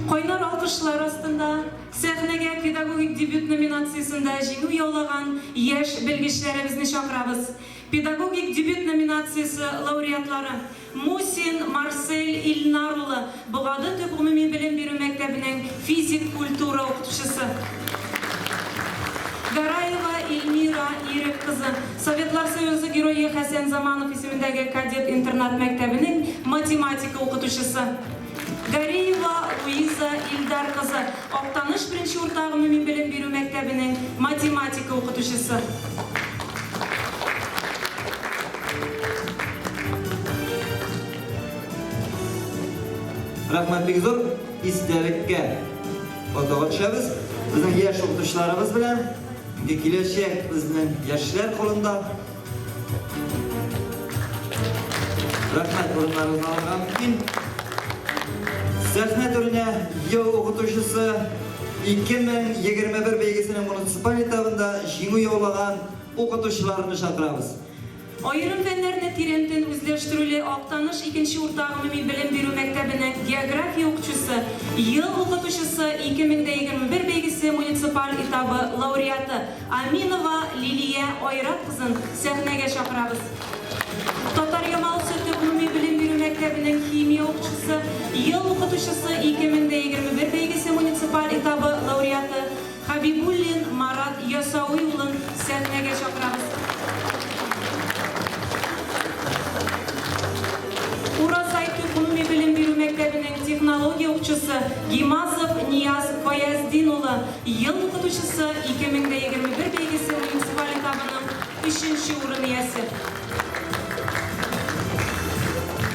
Кайнар алкышлар астында сәхнәгә Педагогик дебют номинациясендә җиңү яулаган яшь белгечләребезне чакырабыз. Педагогик дебют номинациясе лауреатлары, Мусин Марсель Илнар улы, Богады төп гомуми белем бирү мәктәбенең физик культура укытучысы. Гараева Эльмира Ирек кызы, Советлар Союзы Герое Хәсән Заманов исемендәге кадет интернат-мәктәбенең математика укытучысы. Гареева Луиза Илдар кызы, Актаныш беренче урта гомуми белем бирү мәктәбенең математика укытучысы. Рәхмәт бик зур истәлеккә фотога төшәбез. Безнең яшь укытучыларыбыз белән. Инде киләчәк безнең яшьләр кулында. Рәхмәт, урыннарыгызны алырга мөмкин. Сәхнә түренә ел укытучысы 2021 бәйгесенең муниципаль этабында җиңү яулаган укытучыларны чакырабыз. Аерым фәннәрне тирәнтен үзләштерүле Актаныш икенче урта гомуми белем бирү мәктәбенең география укытучысы, Ел укытучысы 2021 бәйгесе муниципаль этабы лауреаты Аминова Лилия Айрат кызын сәхнәгә чакырабыз. Татар Ямалысы төп гомуми белем бирү мәктәбенең химия укытучысы, Ел укытучысы 2021 бәйгесе муниципаль этабы лауреаты Хәбибуллин Марат Ясауи улын сәхнәгә чакырабыз. Уразай төп гомуми белем бирү мәктәбенең технология укчысы Гимазов Нияз Фаяздин улы, Ел укытучысы 2021 бәйгесе муниципаль этабының өченче урын иясе.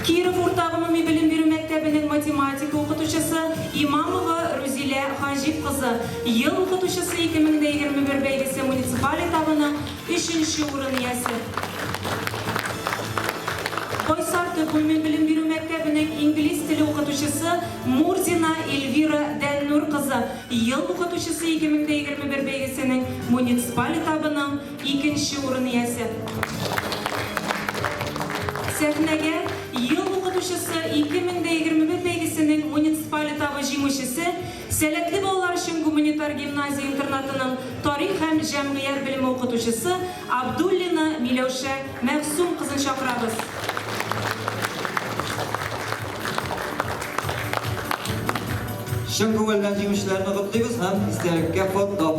Киров урта гомуми белем бирү мәктәбенең математика укытучысы Имамова Рузилә Хаҗип кызы, Ел укытучысы 2021 бәйгесе муниципаль этабының өченче урын иясе. Байсар төп гомуми белем бирү мәктәбенең инглиз теле укытучысы Мурзина Эльвира Дәннур кызы, Ел укытучысы 2021 бәйгесенең муниципаль этабының Икенче урын иясе. Сәхнәгә Ел укытучысы 2021 бәйгесенең муниципаль этабы җиңүчесе, Сәләтле балалар өчен гуманитар гимназия-интернатының тарих һәм җәмгыять белеме укытучысы Абдуллина Миләүшә Мәгъсүм кызын чакырабыз. Чын күңелдән җиңүчеләрне котлыйбыз һәм истәлеккә фото.